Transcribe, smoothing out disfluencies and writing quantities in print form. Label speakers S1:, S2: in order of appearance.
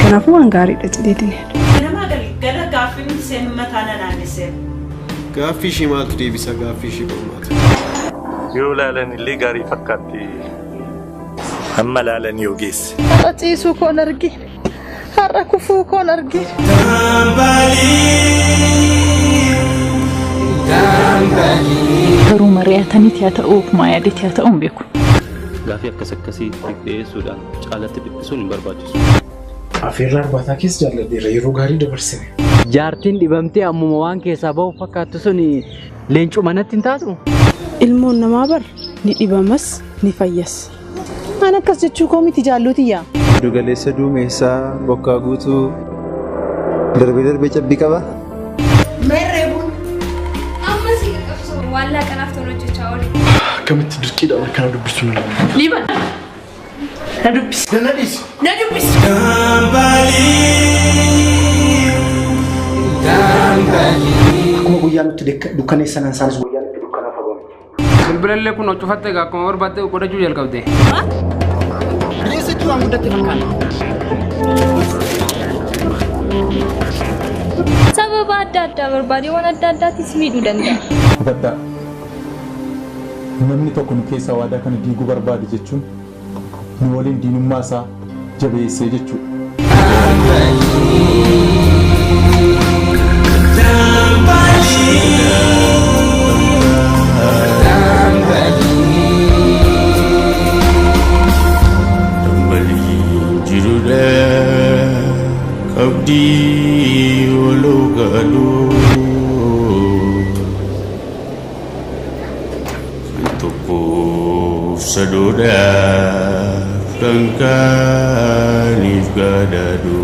S1: Kanaafuu waan gaariidha jedheetiin yaada.
S2: Nama galgala gaaffiin seen mataa na naannisee.
S3: Gaaffii ishii maaltu deebisa gaaffii ishii qormaata.
S4: Yoo laalan illee gaarii fakkaatti. Amma laalan yoo geesse.
S5: Har'a ciisuu koon arge. Har'a kufuu koon arge.
S6: Garuu mari'ataniiti haa ta'u ofumaa yaadeeti haa ta'u hin beeku.
S7: Gaaffii akkas akkasii dhiyeessuudhaan caalatti dhiphisuun hin barbaachisu.
S8: Afeerraa arbaataa keessa jaalladheera yeroo gaarii dabarsine.
S9: Jaartiin dhibamtee ammuma waan keessaa bahu fakkaattu sun leencuma natti hin taatu?
S1: Ilmoon namaa bar ni dhibamas ni fayyas. An akkas jechuu koo miti jaallootiyyaa.
S10: Giddugaleessa duumessaa bokkaa guutuu darbee darbee cabbii qaba.
S11: Meerreebuun. Amma si qaqqabsu waan laaqanaaf tolu hojjechaa oole.
S8: Akkamitti dirqiidhaan akkana dubbisuu na lama.
S2: Liban. Na dubbisi.
S8: Na dhiisi.
S2: Na dubbisi.
S12: Akkuma guyyaa nutti dukkaneessan isaanis guyyaa nutti dukkanaaf habamu.
S13: Bilbilallee kun cufatte egaa akkuma barbaadde godhachuu jalqabde.
S12: Bineensa jechuun waan guddatte fakkaata.
S11: Sababa adda addaa barbaade waan adda addaatis miidhuu danda'a.
S14: Hubadhaa. Namni tokko nu keessaa waadaa kana diiguu barbaade jechuun nu waliin diinummaa isaa jabeessee jechuudha.
S15: Qabdii waloo galuu kan tokkoof sadoodhaaf kan kaaniif gadaduu.